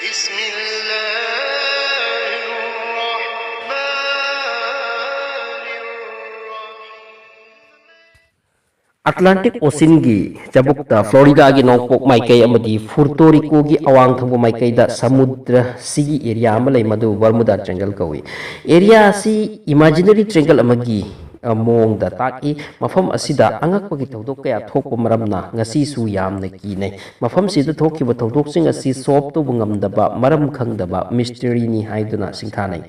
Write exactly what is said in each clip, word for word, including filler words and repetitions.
بسم الله الرحمن الرحيم. Atlantic ꯑꯣꯁꯤꯟꯒꯤ ꯆꯕꯨꯛꯇ ꯐ꯭ꯂꯣꯔꯤꯗꯥꯒꯤ ꯅꯣꯡꯄꯣꯛ ꯃꯥꯏꯀꯩ ꯑꯃꯗꯤ ꯄꯨꯔꯇꯣ ꯔꯤꯀꯣꯒꯤ ꯑꯋꯥꯡ ꯊꯪꯕ ꯃꯥꯏꯀꯩꯗ ꯁꯃꯨꯗ꯭ꯔꯁꯤꯒꯤ ꯑꯦꯔꯤꯌꯥ ꯑꯃ ꯂꯩ, ꯃꯗꯨ ꯕꯔꯃꯨꯗꯥ ꯇ꯭ꯔꯦꯡꯒꯜ ꯀꯧꯏ꯫ ꯑꯦꯔꯤꯌꯥ ꯑꯁꯤ ꯏꯃꯥꯖꯤꯅꯔꯤ ꯇ꯭ꯔꯦꯡꯒꯜ ꯑꯃꯒꯤ, ꯑ, ꯃꯑꯣꯡꯗ ꯇꯥꯛꯏ꯫ ꯃꯐꯝ ꯑꯁꯤꯗ ꯑꯉꯛꯄꯒꯤ ꯊꯧꯗꯣꯛ ꯀꯌꯥ ꯊꯣꯛꯄ ꯃꯔꯝꯅ ꯉꯁꯤꯁꯨ ꯌꯥꯝꯅ ꯀꯤꯅꯩ꯫ ꯃꯐꯝꯁꯤꯗ ꯊꯣꯛꯈꯤꯕ ꯊꯧꯗꯣꯛꯁꯤꯡ ꯑꯁꯤ ꯁꯣꯜꯕ ꯇꯧꯕ ꯉꯝꯗꯕ, ꯃꯔꯝ ꯈꯪꯗꯕ ꯃꯤꯁꯇꯔꯤꯅꯤ ꯍꯥꯏꯗꯨꯅ ꯁꯤꯡꯊꯥꯅꯩ꯫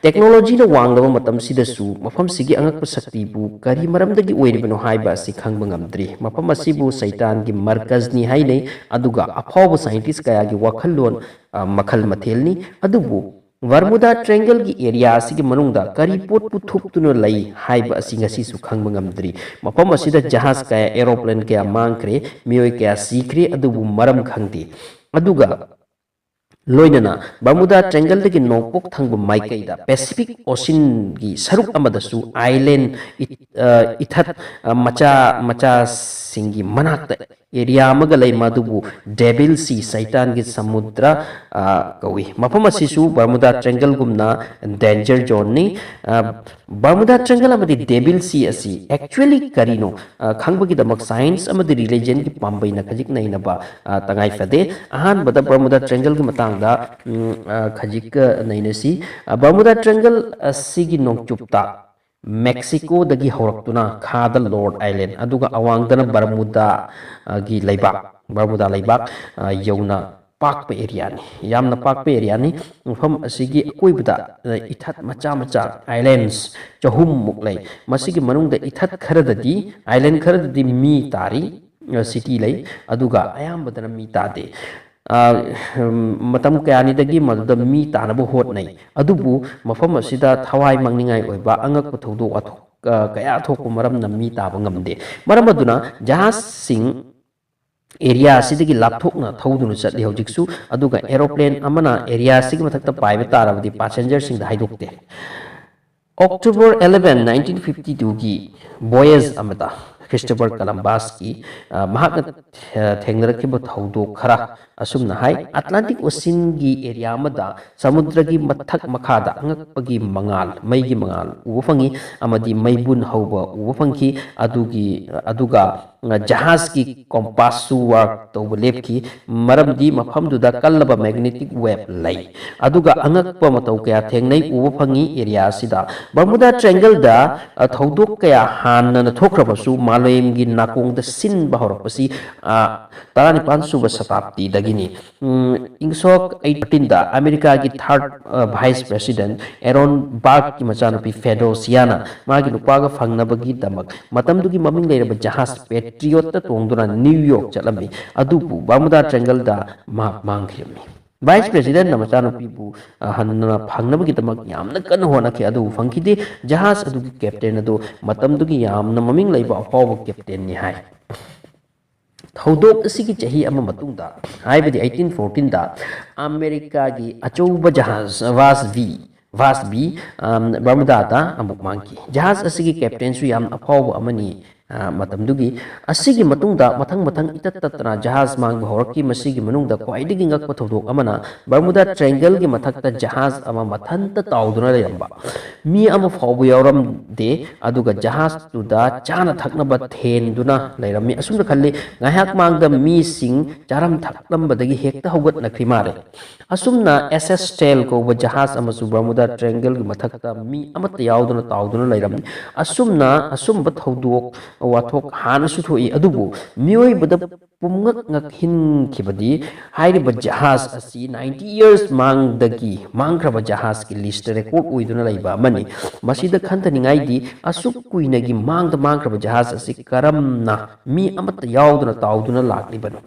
ꯇꯦꯛꯅꯣꯂꯣꯖꯤꯅ ꯋꯥꯡꯂꯕ ꯃꯇꯝꯁꯤꯗꯁꯨ ꯃꯐꯝꯁꯤꯒꯤ ꯑꯉꯛꯄ ꯁꯛꯇꯤꯕꯨ ꯀꯔꯤ ꯃꯔꯝꯗꯒꯤ ꯑꯣꯏꯔꯤꯕꯅꯣ ꯍꯥꯏꯕ ꯑꯁꯤ ꯈꯪꯕ ꯉꯝꯗ꯭ꯔꯤ꯫ ꯃꯐꯝ ꯑꯁꯤꯕꯨ ꯁꯩꯇꯥꯟꯒꯤ ꯃꯔꯀꯖꯅꯤ ꯍꯥꯏꯅꯩ, ꯑꯗꯨꯒ ꯑꯐꯥꯎꯕ ꯁꯥꯏꯟꯇꯤꯁ ꯀꯌꯥꯒꯤ ꯋꯥꯈꯜꯂꯣꯟ, ꯑ, ꯃꯈꯜ ꯃꯊꯦꯜꯅꯤ꯫ ꯑꯗꯨꯕꯨ ꯕꯔꯃꯨꯗꯥ ꯇ꯭ꯔꯦꯡꯒꯜꯒꯤ ꯑꯦꯔꯤꯌꯥ ꯑꯁꯤꯒꯤ ꯃꯅꯨꯡꯗ ꯀꯔꯤ ꯄꯣꯠꯄꯨ ꯊꯨꯞꯇꯨꯅ ꯂꯩ ꯍꯥꯏꯕ ꯑꯁꯤ ꯉꯁꯤꯁꯨ ꯈꯪꯕ ꯉꯝꯗ꯭ꯔꯤ꯫ ꯃꯐꯝ ꯑꯁꯤꯗ ꯖꯍꯥꯖ ꯀꯌꯥ, ꯑꯦꯔꯣꯄ꯭ꯂꯦꯟ ꯀꯌꯥ ꯃꯥꯡꯈ꯭ꯔꯦ, ꯃꯤꯑꯣꯏ ꯀꯌꯥ ꯁꯤꯈ꯭ꯔꯦ, ꯑꯗꯨꯕꯨ ꯃꯔꯝ ꯈꯪꯗꯦ꯫ ꯑꯗꯨꯒ ꯂꯣꯏꯅꯅ ꯕꯔꯃꯨꯗꯥ ꯇ꯭ꯔꯦꯡꯒꯜꯗꯒꯤ ꯅꯣꯡꯄꯣꯛ ꯊꯪꯕ ꯃꯥꯏꯀꯩꯗ ꯄꯦꯁꯤꯐꯤꯛ ꯑꯣꯁꯤꯟꯒꯤ ꯁꯔꯨꯛ ꯑꯃꯗꯁꯨ ꯑꯥꯏꯂꯦꯟ ꯏ-, ꯑ, ꯏꯊꯠ, ꯑ, ꯃꯆꯥ ꯃꯆꯥꯁꯤꯡꯒꯤ ꯃꯅꯥꯛꯇ ꯑꯦꯔꯤꯌꯥ ꯑꯃꯒ ꯂꯩ, ꯃꯗꯨꯕꯨ ꯗꯦꯚꯤꯜ ꯁꯤ, ꯁꯩꯇꯥꯟꯒꯤ ꯁꯃꯨꯗ꯭ꯔ, ꯑ, ꯀꯧꯏ꯫ ꯃꯐꯝ ꯑꯁꯤꯁꯨ ꯕꯔꯃꯨꯗꯥ ꯇ꯭ꯔꯦꯡꯒꯜꯒꯨꯝꯅ ꯗꯦꯟꯖꯔ ꯖꯣꯟꯅꯤ꯫ ꯑ, ꯕꯔꯃꯨꯗꯥ ꯇ꯭ꯔꯦꯡꯒꯜ ꯑꯃꯗꯤ ꯗꯦꯚꯤꯜ ꯁꯤ ꯑꯁꯤ actually ꯀꯔꯤꯅꯣ, ꯑ, ꯈꯪꯕꯒꯤꯗꯃꯛ ꯁꯥꯏꯟꯁ ꯑꯃꯗꯤ ꯔꯤꯂꯤꯖꯟꯒꯤ ꯄꯥꯝꯕꯩꯅ ꯈꯖꯤꯛ ꯅꯩꯅꯕ, ꯑ, ꯇꯉꯥꯏ ꯐꯗꯦ꯫ ꯑꯍꯥꯟꯕꯗ ꯕꯔꯃꯨꯗꯥ ꯇ꯭ꯔꯦꯡꯒꯜꯒꯤ ꯃꯇꯥꯡꯗ, ꯎꯝ, ꯑ, ꯈꯖꯤꯛ, ꯑ, ꯅꯩꯅꯁꯤ꯫ ꯑ, ꯕꯔꯃꯨꯗꯥ ꯇ꯭ꯔꯦꯡꯒꯜ ꯑꯁꯤꯒꯤ ꯅꯣꯡꯆꯨꯞꯇ ꯃꯦꯛꯁꯤꯀꯣꯗꯒꯤ ꯍꯧꯔꯛꯇꯨꯅ ꯈꯥꯗ ꯂꯣꯔꯗ ꯑꯥꯏꯂꯦꯟ, ꯑꯗꯨꯒ ꯑꯋꯥꯡꯗꯅ ꯕꯔꯃꯨꯗꯥꯒꯤ ꯂꯩꯕꯥꯛ, ꯕꯔꯃꯨꯗꯥ ꯂꯩꯕꯥꯛ, ꯑ, ꯌꯧꯅ ꯄꯥꯛꯄ ꯑꯦꯔꯤꯌꯥꯅꯤ, ꯌꯥꯝꯅ ꯄꯥꯛꯄ ꯑꯦꯔꯤꯌꯥꯅꯤ꯫ ꯃꯐꯝ ꯑꯁꯤꯒꯤ ꯑꯀꯣꯏꯕꯗ, ꯑ, ꯏꯊꯠ ꯃꯆꯥ ꯃꯆꯥ, ꯑꯥꯏꯂꯦꯟꯁ ꯆꯍꯨꯝꯃꯨꯛ ꯂꯩ꯫ ꯃꯁꯤꯒꯤ ꯃꯅꯨꯡꯗ ꯏꯊꯠ ꯈꯔꯗꯗꯤ, ꯑꯥꯏꯂꯦꯟ ꯈꯔꯗꯗꯤ ꯃꯤ ꯇꯥꯔꯤ, ꯑ, ꯁꯤꯇꯤ ꯂꯩ, ꯑꯗꯨꯒ ꯑꯌꯥꯝꯕꯗꯅ ꯃꯤ ꯇꯥꯗꯦ꯫ ꯑ, ꯎꯝ, ꯃꯇꯝ ꯀꯌꯥꯅꯤꯗꯒꯤ ꯃꯗꯨꯗ ꯃꯤ ꯇꯥꯅꯕ ꯍꯣꯠꯅꯩ, ꯑꯗꯨꯕꯨ ꯃꯐꯝ ꯑꯁꯤꯗ ꯊꯋꯥꯏ ꯃꯥꯡꯅꯤꯡꯉꯥꯏ ꯑꯣꯏꯕ ꯑꯉꯛꯄ ꯊꯧꯗꯣꯛ ꯋꯥꯊꯣꯛ, ꯑ, ꯀꯌꯥ ꯊꯣꯛꯄ ꯃꯔꯝꯅ ꯃꯤ ꯇꯥꯕ ꯉꯝꯗꯦ꯫ ꯃꯔꯝ ꯑꯗꯨꯅ ꯖꯍꯥꯖꯁꯤꯡ ꯑꯦꯔꯤꯌꯥ ꯑꯁꯤꯗꯒꯤ ꯂꯥꯞꯊꯣꯛꯅ ꯊꯧꯗꯨꯅ ꯆꯠꯂꯤ ꯍꯧꯖꯤꯛꯁꯨ, ꯑꯗꯨꯒ ꯑꯦꯔꯣꯄ꯭ꯂꯦꯟ ꯑꯃꯅ ꯑꯦꯔꯤꯌꯥ ꯑꯁꯤꯒꯤ ꯃꯊꯛꯇ ꯄꯥꯏꯕ ꯇꯥꯔꯕꯗꯤ ꯄꯥꯁꯦꯟꯖꯔꯁꯤꯡꯗ ꯍꯥꯏꯗꯣꯛꯇꯦ꯫ ꯑꯣꯛꯇꯣꯕꯔ eleven, nineteen fifty twoꯒꯤ ꯚꯣꯌꯦꯖ ꯑꯃꯗ ꯈ꯭ꯔꯤꯁꯇꯣꯐꯔ ꯀꯂꯝꯕꯥꯁꯀꯤ, ꯑ, ꯃꯍꯥꯛꯅ, ꯑ, ꯊꯦꯡꯅꯔꯛꯈꯤꯕ ꯊꯧꯗꯣꯛ ꯈꯔ ꯑꯁꯨꯝꯅ ꯍꯥꯏ, ꯑꯦꯠꯂꯥꯟꯇꯤꯛ ꯑꯣꯁꯤꯟꯒꯤ ꯑꯦꯔꯤꯌꯥ ꯑꯃꯗ ꯁꯃꯨꯗ꯭ꯔꯒꯤ ꯃꯊꯛ ꯃꯈꯥꯗ ꯑꯉꯛꯄꯒꯤ ꯃꯉꯥꯜ, ꯃꯩꯒꯤ ꯃꯉꯥꯜ ꯎꯕ ꯐꯪꯉꯤ ꯑꯃꯗꯤ ꯃꯩꯕꯨꯟ ꯍꯧꯕ ꯎꯕ ꯐꯪꯈꯤ꯫ ꯑꯗꯨꯒꯤ, ꯑꯗꯨꯒ ꯖꯍꯥꯖꯀꯤ ꯀꯣꯝꯄꯥꯁꯁꯨ ꯋꯥꯔꯛ ꯇꯧꯕ ꯂꯦꯞꯈꯤ, ꯃꯔꯝꯗꯤ ꯃꯐꯝꯗꯨꯗ ꯀꯜꯂꯕ ꯃꯦꯒꯅꯦꯇꯤꯛ ꯋꯦꯕ ꯂꯩ꯫ ꯑꯗꯨꯒ ꯑꯉꯛꯄ ꯃꯇꯧ ꯀꯌꯥ ꯊꯦꯡꯅꯩ ꯎꯕ ꯐꯪꯉꯤ ꯑꯦꯔꯤꯌꯥ ꯑꯁꯤꯗ꯫ ꯕꯔꯃꯨꯗꯥ ꯇ꯭ꯔꯦꯡꯒꯜꯗ, ꯑ, ꯊꯧꯗꯣꯛ ꯀꯌꯥ ꯍꯥꯟꯅꯅ ꯊꯣꯛꯈ꯭ꯔꯕꯁꯨ ꯃꯥꯂꯦꯝꯒꯤ ꯅꯥꯀꯣꯡꯗ ꯁꯤꯟꯕ ꯍꯧꯔꯛꯄꯁꯤ, ꯑ, ꯇꯔꯥꯅꯤꯄꯥꯟ ꯁꯨꯕ ꯁꯇꯥꯕꯗꯤꯗꯒꯤꯅꯤ꯫ ꯎꯝ, ꯏꯪ ꯁꯣꯛ ꯑꯩꯠ ꯊꯥꯔꯇꯤꯟꯗ ꯑꯃꯦꯔꯤꯀꯥꯒꯤ ꯊꯥꯔꯠ, ꯑ, ꯚꯥꯏꯁ ꯄ꯭ꯔꯦꯁꯤꯗꯦꯟꯠ ꯑꯦꯔꯣꯟ ꯕꯥꯔꯛꯀꯤ ꯃꯆꯥꯅꯨꯄꯤ ꯐꯦꯗꯣꯁꯤꯌꯥꯅ ꯃꯥꯒꯤ ꯅꯨꯄꯥꯒ ꯐꯪꯅꯕꯒꯤꯗꯃꯛ ꯃꯇꯝꯗꯨꯒꯤ ꯃꯃꯤꯡ ꯂꯩꯔꯕ ꯖꯍꯥꯖ ꯄꯦꯇ꯭ꯔꯤꯌꯣꯠꯇ ꯇꯣꯡꯗꯨꯅ ꯅ꯭ꯌꯨ ꯌꯣꯔꯛ ꯆꯠꯂꯝꯃꯤ꯫ ꯑꯗꯨꯕꯨ ꯕꯔꯃꯨꯗꯥ ꯇ꯭ꯔꯦꯡꯒꯜꯗ ꯃꯍꯥꯛ ꯃꯥꯡꯈꯤꯔꯝꯃꯤ꯫ ꯚꯥꯏꯁ ꯄ꯭ꯔꯦꯁꯤꯗꯦꯟꯠꯅ ꯃꯆꯥꯅꯨꯄꯤꯕꯨ, ꯑ, ꯍꯟꯅ ꯐꯪꯅꯕꯒꯤꯗꯃꯛ ꯌꯥꯝꯅ ꯀꯟꯅ ꯍꯣꯠꯅꯈꯤ, ꯑꯗꯨꯕꯨ ꯐꯪꯈꯤꯗꯦ꯫ ꯖꯍꯥꯖ ꯑꯗꯨꯒꯤ ꯀꯦꯞꯇꯦꯟ ꯑꯗꯨ ꯃꯇꯝꯗꯨꯒꯤ ꯌꯥꯝꯅ ꯃꯃꯤꯡ ꯂꯩꯕ ꯑꯐꯥꯎꯕ ꯀꯦꯞꯇꯦꯟꯅꯤ ꯍꯥꯏ꯫ ꯊꯧꯗꯣꯛ ꯑꯁꯤꯒꯤ ꯆꯍꯤ ꯑꯃ ꯃꯇꯨꯡꯗ, ꯍꯥꯏꯕꯗꯤ ꯑꯩꯠꯇꯤꯟ ꯐꯣꯔꯇꯤꯟꯗ, ꯑꯃꯦꯔꯤꯀꯥꯒꯤ ꯑꯆꯧꯕ ꯖꯍꯥꯖ ꯚꯥꯁ ꯚꯤ, ꯚꯥꯁ ꯚꯤ, ꯑꯝ, ꯕꯔꯃꯨꯗꯥꯗ ꯑꯃꯨꯛ ꯃꯥꯡꯈꯤ꯫ ꯖꯍꯥꯖ ꯑꯁꯤꯒꯤ ꯀꯦꯞꯇꯦꯟꯁꯨ ꯌꯥꯝꯅ ꯑꯐꯥꯎꯕ ꯑꯃꯅꯤ꯫ ꯑ, ꯃꯇꯝꯗꯨꯒꯤ ꯑꯁꯤꯒꯤ ꯃꯇꯨꯡꯗ ꯃꯊꯪ ꯃꯊꯪ ꯏꯇꯠ ꯇꯠꯇꯅ ꯖꯍꯥꯖ ꯃꯥꯡꯕ ꯍꯧꯔꯛꯈꯤ꯫ ꯃꯁꯤꯒꯤ ꯃꯅꯨꯡꯗ ꯈ꯭ꯋꯥꯏꯗꯒꯤ ꯉꯛꯄ ꯊꯧꯗꯣꯛ ꯑꯃꯅ ꯕꯔꯃꯨꯗꯥ ꯇ꯭ꯔꯦꯡꯒꯜꯒꯤ ꯃꯊꯛꯇ ꯖꯍꯥꯖ ꯑꯃ ꯃꯊꯟꯇ ꯇꯥꯎꯗꯨꯅ ꯂꯩꯔꯝꯕ꯫ ꯃꯤ ꯑꯃ ꯐꯥꯎꯕ ꯌꯥꯎꯔꯝꯗꯦ, ꯑꯗꯨꯒ ꯖꯍꯥꯖꯇꯨꯗ ꯆꯥꯅ ꯊꯛꯅꯕ ꯊꯦꯟꯗꯨꯅ ꯂꯩꯔꯝꯃꯤ꯫ ꯑꯁꯨꯝꯅ ꯈꯜꯂꯤ, ꯉꯥꯏꯍꯥꯛ ꯃꯥꯡꯗ ꯃꯤꯁꯤꯡ ꯆꯥꯔꯝ ꯊꯛꯂꯝꯕꯗꯒꯤ ꯍꯦꯛꯇ ꯍꯧꯒꯠꯅꯈ꯭ꯔꯤ ꯃꯥꯜꯂꯦ꯫ ꯑꯁꯨꯝꯅ ꯑꯦꯁ ꯑꯦꯁ ꯁ꯭ꯇꯦꯜ ꯀꯧꯕ ꯖꯍꯥꯖ ꯑꯃꯁꯨ ꯕꯔꯃꯨꯗꯥ ꯇ꯭ꯔꯦꯡꯒꯜꯒꯤ ꯃꯊꯛꯇ ꯃꯤ ꯑꯃꯠꯇ ꯌꯥꯎꯗꯅ ꯇꯥꯎꯗꯨꯅ ꯂꯩꯔꯝꯃꯤ꯫ ꯑꯁꯨꯝꯅ ꯑꯁꯨꯝꯕ ꯊꯧꯗꯣꯛ ꯋꯥꯊꯣꯛ ꯍꯥꯟꯅꯁꯨ ꯊꯣꯛꯏ, ꯑꯗꯨꯕꯨ ꯃꯤꯑꯣꯏꯕꯗ ꯄꯨꯝꯉꯛ ꯉꯛꯍꯟꯈꯤꯕꯗꯤ ꯍꯥꯏꯔꯤꯕ ꯖꯍꯥꯖ ꯑꯁꯤ ꯅꯥꯏꯟꯇꯤ ꯌꯔꯁ ꯃꯥꯡꯗꯒꯤ ꯃꯥꯡꯈ꯭ꯔꯕ ꯖꯍꯥꯖꯀꯤ ꯂꯤꯁꯇ ꯔꯦꯀꯣꯔꯗ ꯑꯣꯏꯗꯨꯅ ꯂꯩꯕ ꯑꯃꯅꯤ꯫ ꯃꯁꯤꯗ ꯈꯟꯊꯅꯤꯡꯉꯥꯏꯗꯤ ꯑꯁꯨꯛ ꯀꯨꯏꯅꯒꯤ ꯃꯥꯡꯗ ꯃꯥꯡꯈ꯭ꯔꯕ ꯖꯍꯥꯖ ꯑꯁꯤ ꯀꯔꯝꯅ ꯃꯤ ꯑꯃꯠꯇ ꯌꯥꯎꯗꯅ ꯇꯥꯎꯗꯨꯅ ꯂꯥꯛꯂꯤꯕꯅꯣ?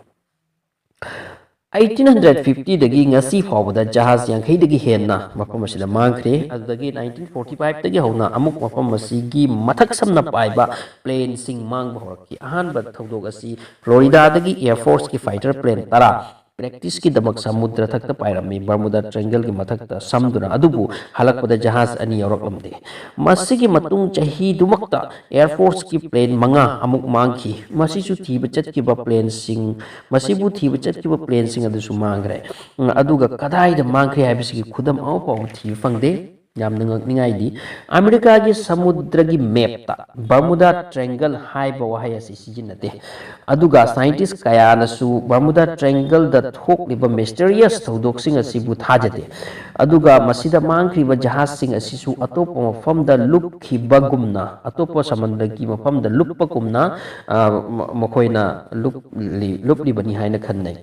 ꯑꯩꯠꯇꯤꯟ ꯍꯟꯗ꯭ꯔꯦꯠ ꯐꯤꯐꯇꯤꯗꯒꯤ ꯉꯁꯤ ꯐꯥꯎꯕꯗ ꯖꯍꯥꯖ ꯌꯥꯡꯈꯩꯗꯒꯤ ꯍꯦꯟꯅ ꯃꯐꯝ ꯑꯁꯤꯗ ꯃꯥꯡꯈ꯭ꯔꯦ꯫ ꯑꯗꯨꯗꯒꯤ ꯅꯥꯏꯟꯇꯤꯟ ꯐꯣꯔꯇꯤ ꯐꯥꯏꯚꯇꯒꯤ ꯍꯧꯅ ꯑꯃꯨꯛ ꯃꯐꯝ ꯑꯁꯤꯒꯤ ꯃꯊꯛ ꯁꯝꯅ ꯄꯥꯏꯕ ꯄ꯭ꯂꯦꯟꯁꯤꯡ ꯃꯥꯡꯕ ꯍꯧꯔꯛꯈꯤ꯫ ꯑꯍꯥꯟꯕ ꯊꯧꯗꯣꯛ ꯑꯁꯤ ꯐ꯭ꯂꯣꯔꯤꯗꯥꯗꯒꯤ ꯑꯦꯌꯔ ꯐꯣꯔꯁꯀꯤ ꯐꯥꯏꯇꯔ ꯄ꯭ꯂꯦꯟ ꯇꯔꯥ practice ꯀꯤꯗꯃꯛ ꯁꯃꯨꯗ꯭ꯔ ꯊꯛꯇ ꯄꯥꯏꯔꯝꯃꯤ, ꯕꯔꯃꯨꯗꯥ ꯇ꯭ꯔꯥꯏꯡꯒꯜꯒꯤ ꯃꯊꯛꯇ ꯁꯝꯗꯨꯅ꯫ ꯑꯗꯨꯕꯨ ꯍꯜꯂꯛꯄꯗ ꯖꯍꯥꯖ ꯑꯅꯤ ꯌꯥꯎꯔꯛꯂꯝꯗꯦ꯫ ꯃꯁꯤꯒꯤ ꯃꯇꯨꯡ ꯆꯍꯤꯗꯨꯃꯛꯇ Air Force ꯀꯤ plane ꯃꯉꯥ ꯑꯃꯨꯛ ꯃꯥꯡꯈꯤ꯫ ꯃꯁꯤꯁꯨ ꯊꯤꯕ ꯆꯠꯈꯤꯕ planeꯁꯤꯡ, ꯃꯁꯤꯕꯨ ꯊꯤꯕ ꯆꯠꯈꯤꯕ planeꯁꯤꯡ ꯑꯗꯨꯁꯨ ꯃꯥꯡꯈ꯭ꯔꯦ꯫ ꯎꯝ, ꯑꯗꯨꯒ ꯀꯗꯥꯏꯗ ꯃꯥꯡꯈ꯭ꯔꯦ ꯍꯥꯏꯕꯁꯤꯒꯤ ꯈꯨꯗꯝ ꯑꯃ ꯐꯥꯎꯕ ꯊꯤꯕ ꯐꯪꯗꯦ꯫ ꯌꯥꯝꯅ ꯉꯛꯅꯤꯡꯉꯥꯏꯗꯤ, ꯑꯃꯦꯔꯤꯀꯥꯒꯤ ꯁꯃꯨꯗ꯭ꯔꯒꯤ map ꯇ ꯕꯔꯃꯨꯗꯥ ꯇ꯭ꯔꯥꯏꯡꯒꯜ ꯍꯥꯏꯕ ꯋꯥꯍꯩ ꯑꯁꯤ ꯁꯤꯖꯤꯟꯅꯗꯦ꯫ ꯑꯗꯨꯒ scientist ꯀꯌꯥꯅꯁꯨ ꯕꯔꯃꯨꯗꯥ ꯇ꯭ꯔꯥꯏꯡꯒꯜꯗ ꯊꯣꯛꯂꯤꯕ mysterious ꯊꯧꯗꯣꯛꯁꯤꯡ ꯑꯁꯤꯕꯨ ꯊꯥꯖꯗꯦ꯫ ꯑꯗꯨꯒ ꯃꯁꯤꯗ ꯃꯥꯡꯈ꯭ꯔꯤꯕ ꯖꯍꯥꯖꯁꯤꯡ ꯑꯁꯤꯁꯨ ꯑꯇꯣꯞꯄ ꯃꯐꯝꯗ ꯂꯨꯞꯈꯤꯕꯒꯨꯝꯅ, ꯑꯇꯣꯞꯄ ꯁꯃꯨꯗ꯭ꯔꯒꯤ ꯃꯐꯝꯗ ꯂꯨꯞꯄꯒꯨꯝꯅ, ꯑ, ꯃ-, ꯃꯈꯣꯏꯅ ꯂꯨꯞꯂꯤ-, ꯂꯨꯞꯂꯤꯕꯅꯤ ꯍꯥꯏꯅ ꯈꯟꯅꯩ꯫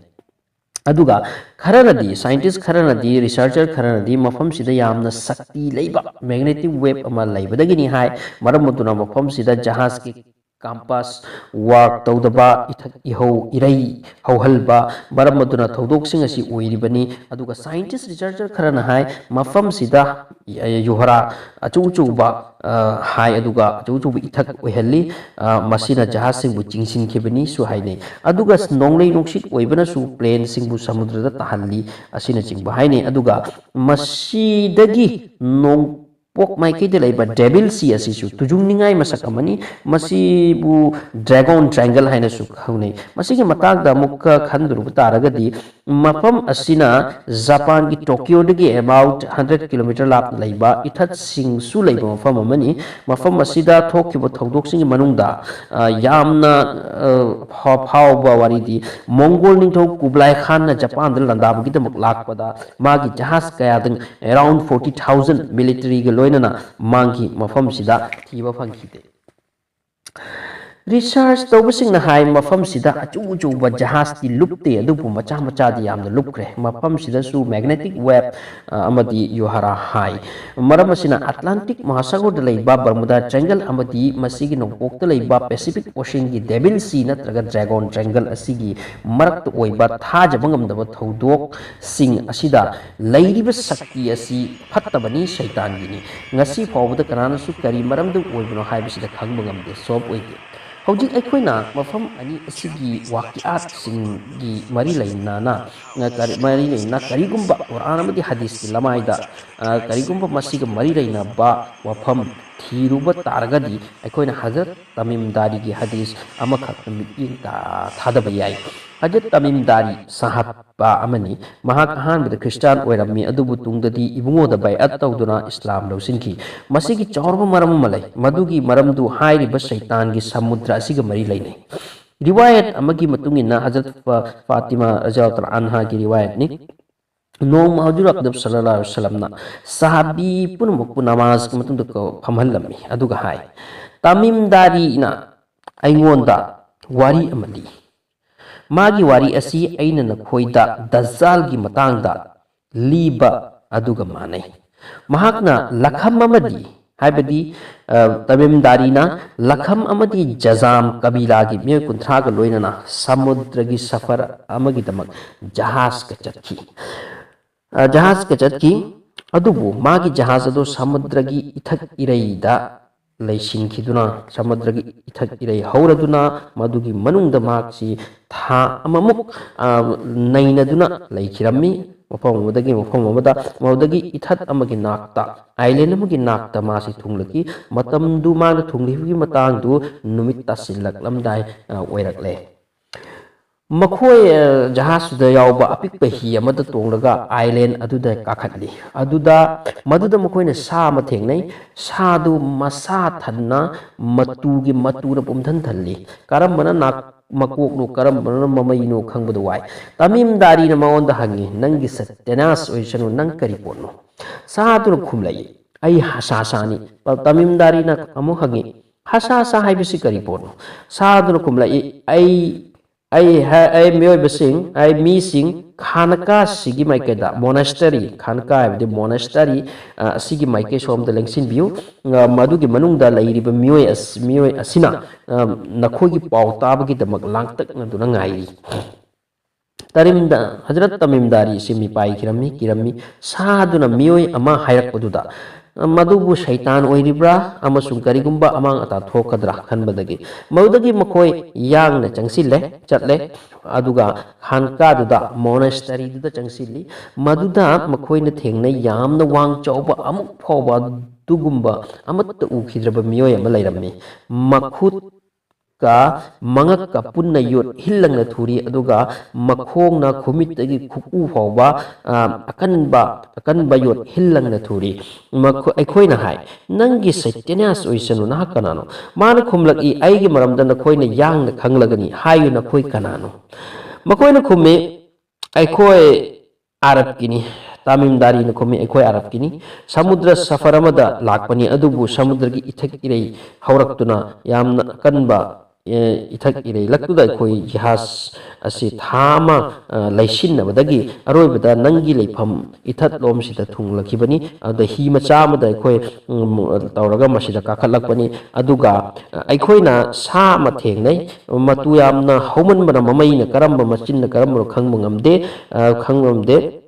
ꯑꯗꯨꯒ ꯈꯔꯅꯗꯤ, scientist ꯈꯔꯅꯗꯤ, researcher ꯈꯔꯅꯗꯤ ꯃꯐꯝꯁꯤꯗ ꯌꯥꯝꯅ ꯁꯛꯇꯤ ꯂꯩꯕ magnetic wave ꯑꯃ ꯂꯩꯕꯗꯒꯤꯅꯤ ꯍꯥꯏ꯫ ꯃꯔꯝ ꯑꯗꯨꯅ ꯃꯐꯝꯁꯤꯗ ꯖꯍꯥꯖꯀꯤ compass work ꯇꯧꯗꯕ, ꯏꯊꯛ ꯏꯍꯧ ꯏꯔꯩ ꯍꯧꯍꯟꯕ, ꯃꯔꯝ ꯑꯗꯨꯅ ꯊꯧꯗꯣꯛꯁꯤꯡ ꯑꯁꯤ ꯑꯣꯏꯔꯤꯕꯅꯤ꯫ ꯑꯗꯨꯒ scientist researcher ꯈꯔꯅ ꯍꯥꯏ, ꯃꯐꯝꯁꯤꯗ ꯌꯨꯍꯔꯥ ꯑꯆꯧ ꯑꯆꯧꯕ, ꯑ, ꯍꯥꯏ, ꯑꯗꯨꯒ ꯑꯆꯧ ꯑꯆꯧꯕ ꯏꯊꯛ ꯑꯣꯏꯍꯜꯂꯤ꯫ ꯑ, ꯃꯁꯤꯅ ꯖꯍꯥꯖꯁꯤꯡꯕꯨ ꯆꯤꯡꯁꯤꯟꯈꯤꯕꯅꯤꯁꯨ ꯍꯥꯏꯅꯩ꯫ ꯑꯗꯨꯒ ꯅꯣꯡꯂꯩ ꯅꯨꯡꯁꯤꯠ ꯑꯣꯏꯕꯅꯁꯨ planeꯁꯤꯡꯕꯨ ꯁꯃꯨꯗ꯭ꯔꯗ ꯇꯥꯍꯜꯂꯤ ꯑꯁꯤꯅꯆꯤꯡꯕ ꯍꯥꯏꯅꯩ꯫ ꯑꯗꯨꯒ ꯃꯁꯤꯗꯒꯤ ꯅꯣꯡꯄꯣꯛ ꯃꯥꯏꯀꯩꯗ ꯂꯩꯕ Devil's Sea ꯑꯁꯤꯁꯨ ꯇꯨꯖꯨꯡꯅꯤꯡꯉꯥꯏ ꯃꯁꯛ ꯑꯃꯅꯤ꯫ ꯃꯁꯤꯕꯨ Dragon Triangle ꯍꯥꯏꯅꯁꯨ ꯈꯪꯅꯩ꯫ ꯃꯁꯤꯒꯤ ꯃꯇꯥꯡꯗ ꯑꯃꯨꯛꯀ ꯈꯟꯗꯔꯨꯕ ꯇꯥꯔꯒꯗꯤ, ꯃꯐꯝ ꯑꯁꯤꯅ ꯖꯄꯥꯟꯒꯤ ꯇꯣꯀꯤꯌꯣꯗꯒꯤ about hundred kilometer ꯂꯥꯞꯅ ꯂꯩꯕ ꯏꯊꯠꯁꯤꯡꯁꯨ ꯂꯩꯕ ꯃꯐꯝ ꯑꯃꯅꯤ꯫ ꯃꯐꯝ ꯑꯁꯤꯗ ꯊꯣꯛꯈꯤꯕ ꯊꯧꯗꯣꯛꯁꯤꯡꯒꯤ ꯃꯅꯨꯡꯗ, ꯑ, ꯌꯥꯝꯅ, ꯑ, ꯐꯥ-, ꯐꯥꯎꯕ ꯋꯥꯔꯤꯗꯤ, ꯃꯣꯡꯒꯣꯜ ꯅꯤꯡꯊꯧ ꯀꯨꯕ꯭ꯂꯥꯏ ꯈꯥꯟꯅ ꯖꯄꯥꯟꯗ ꯂꯥꯟꯗꯥꯕꯒꯤꯗꯃꯛ ꯂꯥꯛꯄꯗ ꯃꯥꯒꯤ ꯖꯍꯥꯖ ꯀꯌꯥꯗꯪ, around forty thousand militaryꯒ ꯂꯣꯏꯅꯅ ꯃꯥꯡꯈꯤ꯫ ꯃꯐꯝꯁꯤꯗ ꯊꯤꯕ ꯐꯪꯈꯤꯗꯦ꯫ Research ꯇꯧꯕꯁꯤꯡꯅ ꯍꯥꯏ, ꯃꯐꯝꯁꯤꯗ ꯑꯆꯧ ꯑꯆꯧꯕ ꯖꯍꯥꯖꯇꯤ ꯂꯨꯞꯇꯦ, ꯑꯗꯨꯕꯨ ꯃꯆꯥ ꯃꯆꯥꯗꯤ ꯌꯥꯝꯅ ꯂꯨꯞꯈ꯭ꯔꯦ꯫ ꯃꯐꯝꯁꯤꯗꯁꯨ magnetic wave, ꯑ, ꯑꯃꯗꯤ ꯌꯨꯍꯥꯔꯥ ꯍꯥꯏ꯫ ꯃꯔꯝ ꯑꯁꯤꯅ Atlantic ꯃꯍꯥꯁꯥꯒꯔꯗ ꯂꯩꯕ Bermuda Triangle ꯑꯃꯗꯤ ꯃꯁꯤꯒꯤ ꯅꯣꯡꯄꯣꯛꯇ ꯂꯩꯕ Pacific Oceanꯒꯤ Devil's Sea ꯅꯠꯇ꯭ꯔꯒ Dragon Triangle ꯑꯁꯤꯒꯤ ꯃꯔꯛꯇ ꯑꯣꯏꯕ ꯊꯥꯖꯕ ꯉꯝꯗꯕ ꯊꯧꯗꯣꯛꯁꯤꯡ ꯑꯁꯤꯗ ꯂꯩꯔꯤꯕ ꯁꯛꯇꯤ ꯑꯁꯤ ꯐꯠꯇꯕꯅꯤ, ꯁꯩꯇꯥꯟꯒꯤꯅꯤ꯫ ꯉꯁꯤ ꯐꯥꯎꯕꯗ ꯀꯅꯥꯅꯁꯨ ꯀꯔꯤ ꯃꯔꯝꯗ ꯑꯣꯏꯕꯅꯣ ꯍꯥꯏꯕꯁꯤꯗ ꯈꯪꯕ ꯉꯝꯗꯦ, solve ꯑꯣꯏꯗꯦ꯫ ꯍꯧꯖꯤꯛ ꯑꯩꯈꯣꯏꯅ ꯃꯐꯝ ꯑꯅꯤ ꯑꯁꯤꯒꯤ ꯋꯥꯀꯤꯌꯥꯠꯁꯤꯡꯒꯤ ꯃꯔꯤ ꯂꯩꯅꯅ, ꯀꯔꯤ-, ꯃꯔꯤ ꯂꯩꯅꯅ ꯀꯔꯤꯒꯨꯝꯕ ꯀꯨꯔꯥꯟ ꯑꯃꯗꯤ ꯍꯗꯤꯁꯀꯤ ꯂꯃꯥꯏꯗ, ꯑ, ꯀꯔꯤꯒꯨꯝꯕ ꯃꯁꯤꯒ ꯃꯔꯤ ꯂꯩꯅꯕ ꯋꯥꯐꯝ ꯊꯤꯔꯨꯕ ꯇꯥꯔꯒꯗꯤ, ꯑꯩꯈꯣꯏꯅ ꯍꯖꯔꯠ ꯇꯃꯤꯝ ꯗꯥꯔꯤꯒꯤ ꯍꯗꯤꯁ ꯑꯃꯈꯛꯇ ꯃꯤꯠꯌꯦꯡ ꯇꯥ-, ꯊꯥꯗꯕ ꯌꯥꯏ꯫ ꯍꯖꯔꯠ ꯇꯃꯤꯝ ꯗꯥꯔꯤ ꯁꯍꯥꯕ ꯑꯃꯅꯤ꯫ ꯃꯍꯥꯛ ꯑꯍꯥꯟꯕꯗ ꯈ꯭ꯔꯤꯁꯇꯥꯟ ꯑꯣꯏꯔꯝꯃꯤ, ꯑꯗꯨꯕꯨ ꯇꯨꯡꯗꯗꯤ ꯏꯕꯨꯡꯉꯣꯗ ꯕꯥꯏꯑꯠ ꯇꯧꯗꯨꯅ ꯏꯁꯂꯥꯝ ꯂꯧꯁꯤꯟꯈꯤ꯫ ꯃꯁꯤꯒꯤ ꯆꯥꯎꯔꯕ ꯃꯔꯝ ꯑꯃ ꯂꯩ꯫ ꯃꯗꯨꯒꯤ ꯃꯔꯝꯗꯨ ꯍꯥꯏꯔꯤꯕ ꯁꯩꯇꯥꯟꯒꯤ ꯁꯃꯨꯗ꯭ꯔ ꯑꯁꯤꯒ ꯃꯔꯤ ꯂꯩꯅꯩ꯫ ꯔꯤꯋꯥꯌꯠ ꯑꯃꯒꯤ ꯃꯇꯨꯡ ꯏꯟꯅ, ꯍꯖꯔꯠ ꯐ-, ꯐꯥꯇꯤꯃꯥ ꯔꯖꯤꯌꯜꯂꯥꯍꯨ ꯇꯥꯂꯥ ꯑꯟꯍꯥꯒꯤ ꯔꯤꯋꯥꯌꯠꯅꯤ, ꯅꯣꯡꯃ ꯍꯖꯨꯔ ꯑꯀꯗꯝ ꯁꯜꯂꯜꯂꯥꯍꯨ ꯑꯂꯩꯍꯤ ꯋꯁꯜꯂꯝꯅ ꯁꯍꯥꯕꯤ ꯄꯨꯝꯅꯃꯛꯄꯨ ꯅꯃꯥꯖꯒꯤ ꯃꯇꯨꯡꯗ ꯀ-, ꯐꯝꯍꯜꯂꯝꯃꯤ, ꯑꯗꯨꯒ ꯍꯥꯏ, "ꯇꯃꯤꯝ ꯗꯥꯔꯤꯅ ꯑꯩꯉꯣꯟꯗ ꯋꯥꯔꯤ ꯑꯃ ꯂꯤ꯫ ꯃꯥꯒꯤ ꯋꯥꯔꯤ ꯑꯁꯤ ꯑꯩꯅ ꯅꯈꯣꯏꯗ ꯗꯖꯥꯜꯒꯤ ꯃꯇꯥꯡꯗ ꯂꯤꯕ ꯑꯗꯨꯒ ꯃꯥꯟꯅꯩ꯫ ꯃꯍꯥꯛꯅ ꯂꯈꯝ ꯑꯃꯗꯤ", ꯍꯥꯏꯕꯗꯤ, ꯑ, ꯇꯃꯤꯝ ꯗꯥꯔꯤꯅ ꯂꯈꯝ ꯑꯃꯗꯤ ꯖꯖꯥꯝ ꯀꯕꯤꯂꯥꯒꯤ ꯃꯤꯑꯣꯏ ꯀꯨꯟꯊ꯭ꯔꯥꯒ ꯂꯣꯏꯅꯅ ꯁꯃꯨꯗ꯭ꯔꯒꯤ ꯁꯐꯔ ꯑꯃꯒꯤꯗꯃꯛ ꯖꯍꯥꯖꯀ ꯆꯠꯈꯤ꯫ ꯑ, ꯖꯍꯥꯖꯀ ꯆꯠꯈꯤ꯫ ꯑꯗꯨꯕꯨ ꯃꯥꯒꯤ ꯖꯍꯥꯖ ꯑꯗꯨ ꯁꯃꯨꯗ꯭ꯔꯒꯤ ꯏꯊꯛ ꯏꯔꯩꯗ ꯂꯩꯁꯤꯟꯈꯤꯗꯨꯅ, ꯁꯃꯨꯗ꯭ꯔꯒꯤ ꯏꯊꯛ ꯏꯔꯩ ꯍꯧꯔꯗꯨꯅ, ꯃꯗꯨꯒꯤ ꯃꯅꯨꯡꯗ ꯃꯍꯥꯛꯁꯤ ꯊꯥ ꯑꯃꯃꯨꯛ, ꯑ, ꯅꯩꯅꯗꯨꯅ ꯂꯩꯈꯤꯔꯝꯃꯤ꯫ ꯃꯐꯝ ꯑꯃꯗꯒꯤ ꯃꯐꯝ ꯑꯃꯗ, ꯃꯗꯨꯗꯒꯤ ꯏꯊꯠ ꯑꯃꯒꯤ ꯅꯥꯛꯇ, ꯑꯥꯏꯂꯦꯟ ꯑꯃꯒꯤ ꯅꯥꯛꯇ ꯃꯥꯁꯤ ꯊꯨꯡꯂꯛꯈꯤ꯫ ꯃꯇꯝꯗꯨ ꯃꯥꯅ ꯊꯨꯡꯂꯤꯕꯒꯤ ꯃꯇꯥꯡꯗꯨ ꯅꯨꯃꯤꯠ ꯇꯥꯁꯤꯜꯂꯛꯂꯝꯗꯥꯏ, ꯑ, ꯑꯣꯏꯔꯛꯂꯦ꯫ ꯃꯈꯣꯏ, ꯑ, ꯖꯍꯥꯖꯇꯨꯗ ꯌꯥꯎꯕ ꯑꯄꯤꯛꯄ ꯍꯤ ꯑꯃꯗ ꯇꯣꯡꯂꯒ ꯑꯥꯏꯂꯦꯟ ꯑꯗꯨꯗ ꯀꯥꯈꯠꯂꯤ꯫ ꯑꯗꯨꯗ, ꯃꯗꯨꯗ ꯃꯈꯣꯏꯅ ꯁꯥ ꯑꯃ ꯊꯦꯡꯅꯩ꯫ ꯁꯥꯗꯨ ꯃꯁꯥ ꯊꯟꯅ ꯃꯇꯨꯒꯤ ꯃꯇꯨꯅ ꯄꯨꯝꯊꯟ ꯊꯜꯂꯤ꯫ ꯀꯔꯝꯕꯅ ꯅꯥꯛ-, ꯃꯀꯣꯛꯅꯣ, ꯀꯔꯝꯕꯅ ꯃꯃꯩꯅꯣ ꯈꯪꯕꯗꯨ ꯋꯥꯏ꯫ ꯇꯃꯤꯝ ꯗꯥꯔꯤꯅ ꯃꯉꯣꯟꯗ ꯍꯪꯉꯤ, "ꯅꯪꯒꯤ ꯁꯠꯇ꯭ꯌꯅꯥꯁ ꯑꯣꯏꯁꯅꯨ, ꯅꯪ ꯀꯔꯤ ꯄꯣꯠꯅꯣ?" ꯁꯥꯗꯨꯅ ꯈꯨꯝꯂꯛꯏ, "ꯑꯩ ꯍꯁꯥꯁꯥꯅꯤ꯫" ꯇꯃꯤꯝ ꯗꯥꯔꯤꯅ ꯑꯃꯨꯛ ꯍꯪꯉꯤ, "ꯍꯁꯥꯁꯥ ꯍꯥꯏꯕꯁꯤ ꯀꯔꯤ ꯄꯣꯠꯅꯣ?" ꯁꯥꯗꯨꯅ ꯈꯨꯝꯂꯛꯏ, "ꯑꯩ, ꯑꯩ ꯍꯥ-, ꯑꯩ ꯃꯤꯑꯣꯏꯕꯁꯤꯡ, ꯑꯩ ꯃꯤꯁꯤꯡ ꯈꯥꯟꯀꯥꯁꯤꯒꯤ ꯃꯥꯏꯀꯩꯗ, ꯃꯣꯅꯥꯁꯇꯔꯤ, ꯈꯥꯟꯀꯥ ꯍꯥꯏꯕꯗꯤ ꯃꯣꯅꯥꯁꯇꯔꯤ, ꯑ, ꯑꯁꯤꯒꯤ ꯃꯥꯏꯀꯩ ꯁꯣꯝꯗ ꯂꯦꯡꯁꯤꯟꯕꯤꯌꯨ꯫ ꯑ, ꯃꯗꯨꯒꯤ ꯃꯅꯨꯡꯗ ꯂꯩꯔꯤꯕ ꯃꯤꯑꯣꯏ ꯑꯁ-, ꯃꯤꯑꯣꯏ ꯑꯁꯤꯅ, ꯑ, ꯅꯈꯣꯏꯒꯤ ꯄꯥꯎ ꯇꯥꯕꯒꯤꯗꯃꯛ ꯂꯥꯡꯇꯛꯅꯗꯨꯅ ꯉꯥꯏꯔꯤ꯫" ꯇꯔꯤꯝꯗ-, ꯍꯖꯔꯠ ꯇꯃꯤꯝ ꯗꯥꯔꯤꯁꯤ ꯃꯤꯄꯥꯏꯈꯤꯔꯝꯃꯤ, ꯀꯤꯔꯝꯃꯤ꯫ ꯁꯥꯗꯨꯅ ꯃꯤꯑꯣꯏ ꯑꯃ ꯍꯥꯏꯔꯛꯄꯗꯨꯗ, ꯃꯗꯨꯕꯨ ꯁꯩꯇꯥꯟ ꯑꯣꯏꯔꯤꯕ꯭ꯔꯥ ꯑꯃꯁꯨꯡ ꯀꯔꯤꯒꯨꯝꯕ ꯑꯃꯥꯡ ꯑꯇꯥ ꯊꯣꯛꯀꯗ꯭ꯔꯥ ꯈꯟꯕꯗꯒꯤ꯫ ꯃꯗꯨꯗꯒꯤ ꯃꯈꯣꯏ ꯌꯥꯡꯅ ꯆꯪꯁꯤꯜꯂꯦ, ꯆꯠꯂꯦ, ꯑꯗꯨꯒ ꯈꯥꯟꯀꯥꯗꯨꯗ, ꯃꯣꯅꯦꯁꯇꯔꯤꯗꯨꯗ ꯆꯪꯁꯤꯜꯂꯤ꯫ ꯃꯗꯨꯗ ꯃꯈꯣꯏꯅ ꯊꯦꯡꯅꯩ, ꯌꯥꯝꯅ ꯋꯥꯡ ꯆꯥꯎꯕ, ꯑꯃꯨꯛ ꯐꯥꯎꯕ ꯑꯗꯨꯒꯨꯝꯕ ꯑꯃꯠꯇ ꯎꯈꯤꯗ꯭ꯔꯕ ꯃꯤꯑꯣꯏ ꯑꯃ ꯂꯩꯔꯝꯃꯤ꯫ ꯃꯈꯨꯠ ꯀ ꯃꯉꯛꯀ ꯄꯨꯟꯅ ꯌꯣꯠ ꯍꯤꯜ ꯂꯪꯅ ꯊꯨꯔꯤ, ꯑꯗꯨꯒ ꯃꯈꯣꯡꯅ ꯈꯨꯃꯤꯠꯇꯒꯤ ꯈꯨꯀꯨ ꯐꯥꯎꯕ, ꯑ, ꯑꯀꯟꯕ, ꯑꯀꯟꯕ ꯌꯣꯠ ꯍꯤꯜ ꯂꯪꯅ ꯊꯨꯔꯤ꯫ ꯃꯈꯣ-, ꯑꯩꯈꯣꯏꯅ ꯍꯥꯏ, "ꯅꯪꯒꯤ ꯁꯩꯇꯦꯅꯤꯌꯥꯁ ꯑꯣꯏꯁꯅꯨ, ꯅꯍꯥꯛ ꯀꯅꯥꯅꯣ?" ꯃꯥꯅ ꯈꯨꯝꯂꯛꯏ, "ꯑꯩꯒꯤ ꯃꯔꯝꯗ ꯅꯈꯣꯏꯅ ꯌꯥꯡꯅ ꯈꯪꯂꯒꯅꯤ, ꯍꯥꯏꯌꯨ, ꯅꯈꯣꯏ ꯀꯅꯥꯅꯣ?" ꯃꯈꯣꯏꯅ ꯈꯨꯝꯃꯤ, "ꯑꯩꯈꯣꯏ ꯑꯥꯔꯕꯀꯤꯅꯤ"꯫ ꯇꯥꯃꯤꯝꯗꯥꯔꯤꯅ ꯈꯨꯝꯃꯤ, "ꯑꯩꯈꯣꯏ ꯑꯥꯔꯕꯀꯤꯅꯤ꯫ ꯁꯃꯨꯗ꯭ꯔ ꯁꯐꯔ ꯑꯃꯗ ꯂꯥꯛꯄꯅꯤ, ꯑꯗꯨꯕꯨ ꯁꯃꯨꯗ꯭ꯔꯒꯤ ꯏꯊꯛ ꯏꯔꯩ ꯍꯧꯔꯛꯇꯨꯅ ꯌꯥꯝꯅ ꯑꯀꯟꯕ, ꯑꯦ, ꯏꯊꯛ ꯏꯔꯩꯂꯛꯇꯨꯗ ꯑꯩꯈꯣꯏ ꯖꯍꯥꯖ ꯑꯁꯤ ꯊꯥ ꯑꯃ, ꯑ, ꯂꯩꯁꯤꯟꯅꯕꯗꯒꯤ ꯑꯔꯣꯏꯕꯗ ꯅꯪꯒꯤ ꯂꯩꯐꯝ ꯏꯊꯠꯂꯣꯝꯁꯤꯗ ꯊꯨꯡꯂꯛꯈꯤꯕꯅꯤ꯫ ꯑꯗꯨꯗ ꯍꯤ ꯃꯆꯥ ꯑꯃꯗ ꯑꯩꯈꯣꯏ, ꯎꯝ, ꯇꯧꯔꯒ ꯃꯁꯤꯗ ꯀꯥꯈꯠꯂꯛꯄꯅꯤ꯫ ꯑꯗꯨꯒ, ꯑ, ꯑꯩꯈꯣꯏꯅ ꯁꯥ ꯑꯃ ꯊꯦꯡꯅꯩ꯫ ꯃꯇꯨ ꯌꯥꯝꯅ ꯍꯧꯃꯟꯕꯅ ꯃꯃꯩꯅ ꯀꯔꯝꯕ, ꯃꯆꯤꯟꯅ ꯀꯔꯝꯕꯅꯣ ꯈꯪꯕ ꯉꯝꯗꯦ, ꯑ, ꯈꯪꯕ ꯉꯝꯗꯦ"꯫